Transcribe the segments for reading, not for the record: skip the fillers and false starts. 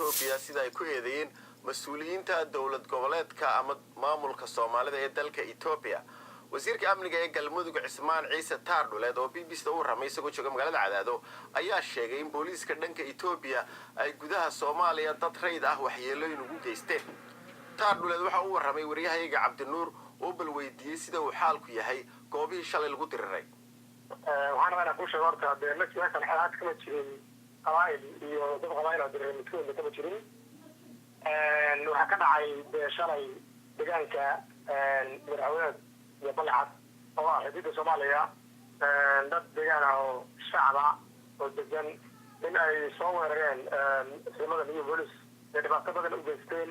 Etoobiya, sida ay ku eedeeyeen mas-uuliyiinta dowlad goboleedka ama maamulka Soomaalida ee dalka Etoobiya. Wasiirka amniga ee Galmudug, Cismaan Ciise Taardhuleed, oo BBC da u warramay isagoo jooga magaalada Cadaado, ayaa sheegay in booliiska dhanka Etoobiya ay gudaha Soomaaliya dad rayd ah waxyeelooyin ugu geysteen. Taardhuleed waxa uu warramay wariyahayaga Cabdinuur oo bal weydiiyey sida uu xaalku yahay goobihii shalay lagu diriray. Waxaan rabaa inaan kuu sheego horta, dee meeshan xeelaad kama jirin, qabaa'il iyo dad qabaa'il oo diriray midkoodna kama jirin. Waxaa ka dhacay dee shalay deegaanka Madaxweyneed iyo Balcad oo ah xuduudda Soomaaliya, dad deegaan ah oo shacaba oo degan in ay soo weerareen ciidamada New Police ee dhibaato badan u geysteen.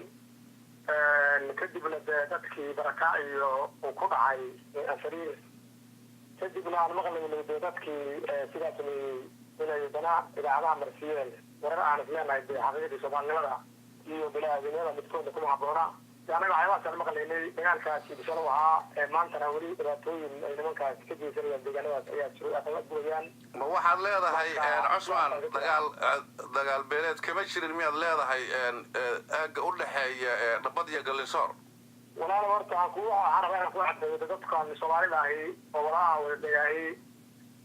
Kadibna dee dadkii baraka iyo uu ku dhacay afariir. Kadibna aan maqlaynay dee dadkii sidaa sameeyey inay dana idaacadaha marsiiyeen warar aan isleenahay dee xaqiiqdii soomaalinimada iyo bini-aadamnimada midkoodna kuma habboona. De annaga waxyaabahaas aan maqlaynay dagaalkaasi bishan u ahaa ee maantana weli dhibaatooyin ay nimankaas ka geysanayaan deegaanadaas ayaa jiro, aqala gurayaan. Ma waxaad leedahay, Cusmaan, dagaal beeleed kama jirin miyaad leedahay aagga u dhexeeya Dhabad iyo Galinsoor? Walaal, horta aan ku waxaan rabaa inaan ku cadeeyo dadkan Soomaalida ahi oo walaalaha wada degaahi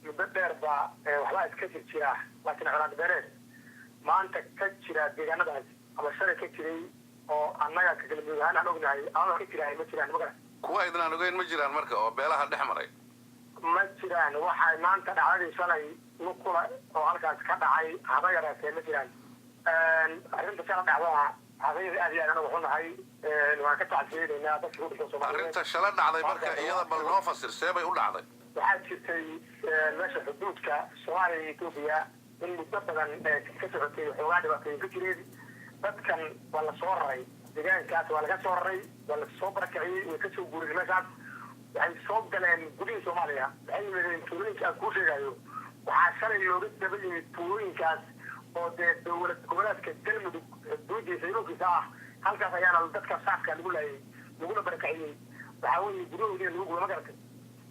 muddo dheer ba waxbaa iska jir jira, laakiin colaad beeleed maanta ka jira deegaanadaas ama shalay ka jiray oo annaga ka Galmudug ahaan aan ognahay ama ka jiraay ma jiraan, ma garan. Kuwa idinaan ogeyn ma jiraan marka oo beelaha dhex maray? Ma jiraan. Waxay maanta dhacdadii shalay lukula oo halkaas ka dhacay haba yaraatee ma jiraan. Arrinta shala dhacdana xaqiiqi aad iyo aad anagu xunahay, waan ka tacsiyeynaynaa dadkii ku dhintay Soomaaliyeed. Arrinta shala dhacday marka iyada bal noo fasir, see bay u dhacday? Waxaa jirtay meesha xuduudka Soomaaliya iyo Etoobiya in muddo badan ka socotay xoogaa dhibaatooyin ka jireen. Dadkan waa la soo raray, deegaankaas waa laga soo raray, waa lasoo barakiciyey, way kasoo guureen meeshaas, waxay soo galeen gudihii Soomaaliya, waxay yimaadeen tuulooyinka aan kuu sheegayo. Waxaa shalay looga daba yimid tuulooyinkaas oo dee dowlad goboleedka Galmudug xuduudiisa ilokiisa ah. Halkaas ayaana dadka shacabka lagu laayay, laguna barakiciyey. Waxaa weeye guryahoodina lagu guba, ma garatay?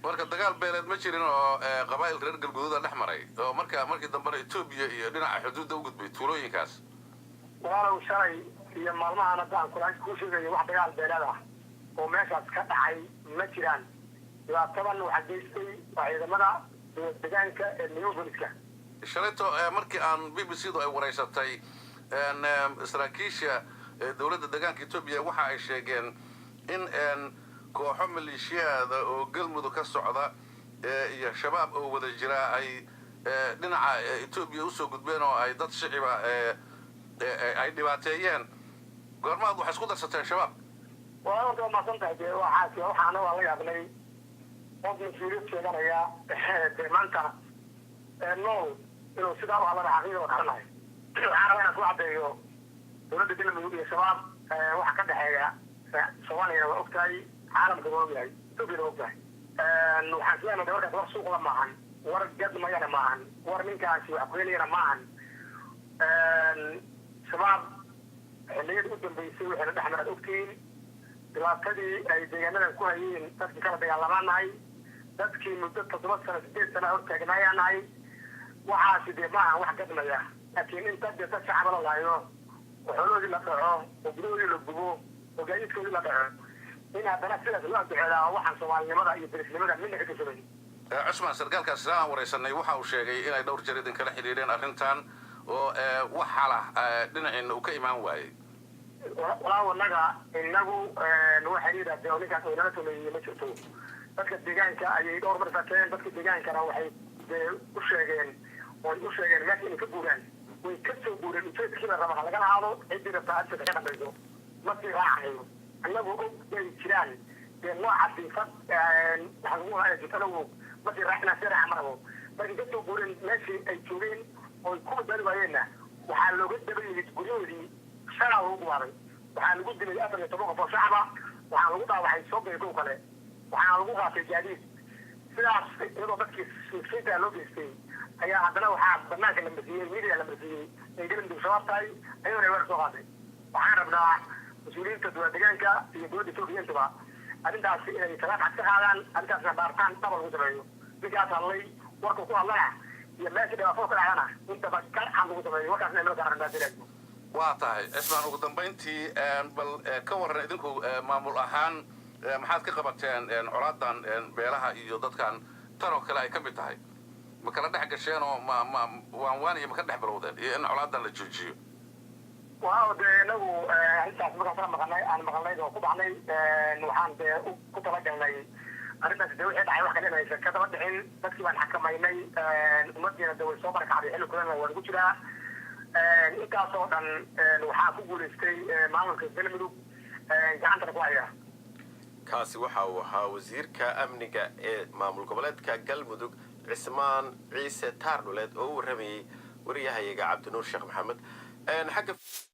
Marka dagaal beeleed ma jirin oo qabaa'il reer Galguduuda dhex maray oo marka markii dambena Etoobiya iyo dhinaca xuduudda u gudbay tuulooyinkaas? Walaalow, shalay iyo maalmahan hadda aan kula kuu sheegayo wax dagaal beeleed ah oo meeshaas ka dhacay ma jiraan. Dhibaatadan waxaa geystay waa ciidamada dowlad deegaanka ee New Booliska. Shalayto markii aan BBC du ay wareysatay saraakiisha dowladda deegaanka Etoobiya, waxa ay sheegeen in kooxo maleeshiyaada oo Galmudug ka socda iyo Shabaab oo wada jira ay dhinaca Etoobiya usoo gudbeen oo ay dad shiciba ay dhibaateeyeen. Goormaad waxay isku darsateen Shabaab? Waa horta waa mahadsan tahay. Dee waxaas waxaana waa la yaabnay, qof mas-uuliyad sheeganaya dee maanta nool inuu sidaa u hadlana xaqiiqa waa karanahay. Waxaan rabaa inaan ku caddeeyo dowladda Galmudug iyo Shabaab waxa ka dhexeeya Soomaaliyana waa og tahay, caalamka waa ogyahay, Etoobiyana waa og tahay. Waxaan isleenahay markaas war suuqda maahan, war gadmayana maahan, war ninkaasi wax ku helayana maahan. Shabaab xilliyadii u dambeysay waxayna dhex maraad ogtihiin dhibaatadii ay deegaanadan ku hayeen. Dadkii kala dagaalamaanahay, dadkii muddo 7 sano, 8 sana hortaagnaayaan nahay. Waxaasi dee maaha wax gadmaya, laakiin inta dee dad shacaba la laayo oo xoolahoodii la dhaco oo gudahoodii la gubo oo gaadiidkoodii la dhaco, in haddana sidaas loo adduceedaa waxaan soomaalinimada iyo derisnimada midna ka tirsamay. Cusmaan, sarkaalkaas isla aan waraysanay waxa uu sheegay inay dhowr jeer idinkala xidhiidheen arrintan oo wax xalah dhinaciina uu ka imaan waayey. Walaa inaga inagu waxay yidhahdeen oo ninkaas oo nala sameeyey ma jirto. Dadka deegaanka ayay dhowr mar saakeen. Dadka deegaankana waxay dee u sheegeen oo ay u sheegeen meesha inay ka guuraan. Way ka soo guureen. Ujeedkii la raba ha lagala haado, ciddii rabtaa agteeda ka dambayso ma sii raacayo. Annagu og bay jiraan dee nooca diifad waxa lagu haya jirto, anagu ma sii raacina, sii raaca ma rabo. Markay ka soo guureen meeshii ay joogeen oo ay ku badbaadi waayeenna, waxaa looga daba yimid guryahoodii. Shalaa lagu gubaaday, waxaa lagu dilay 14 qof oo shacaba, waxaa lagu dhaawacay 31 kale, waxaana lagu qaatay gaadiid. Sidaas iyadoo dadkii miskiinta loo geystay ayaa haddana waxaa banaanka la marsiiyey, media la marsiiyey ay Galmudug Shabaab tahay, ayadona weer soo qaatay. Waxaan rabnaa mas-uuliyiinta dowlad deegaanka iyo dowladda Etoobiya intuba arrintaasi inay talaaq cad ka qaadaan, arrintaasna baaritaan dhaba lagu sameeyo. Ninkaas hadlay warka ku hadlana iyo meesha dhibaatada ka dhacdana intaba garcan lagu sameeyo, warkaasna inoo saaran. Waa tahay, Cismaan. Ugu dambayntii, bal ka warran idinku maamul ahaan maxaad ka qabateen colaadan beelaha iyo dadkan tan oo kale ay ka mid tahay? Ma kala dhex gasheen oo ma waan waan iyo ma ka dhex bilowdeen iyo in colaadan la joojiyo? Waaw, dee inagu arrintaas markaan kala maqanay, aan maqalnayd oo ku baxnay, waxaan dee ku talagalnay arrintaas dee wixii dhacay wax kale inaysan ka daba dhicin. Dadkii baan xakamaynay, ummadiina dee way soo barakacday, xilli kulana waa lagu jiraa. Intaasoo dhan waxaa ku guulaystay maamulka Galmudug, gacantana ku haya. Kaasi waxa uu ahaa wasiirka amniga ee maamul goboleedka Galmudug, Cismaan Ciise Taardhuleed, oo u warramayey wariyahayaga Cabdinuur Sheekh Maxamed xagga.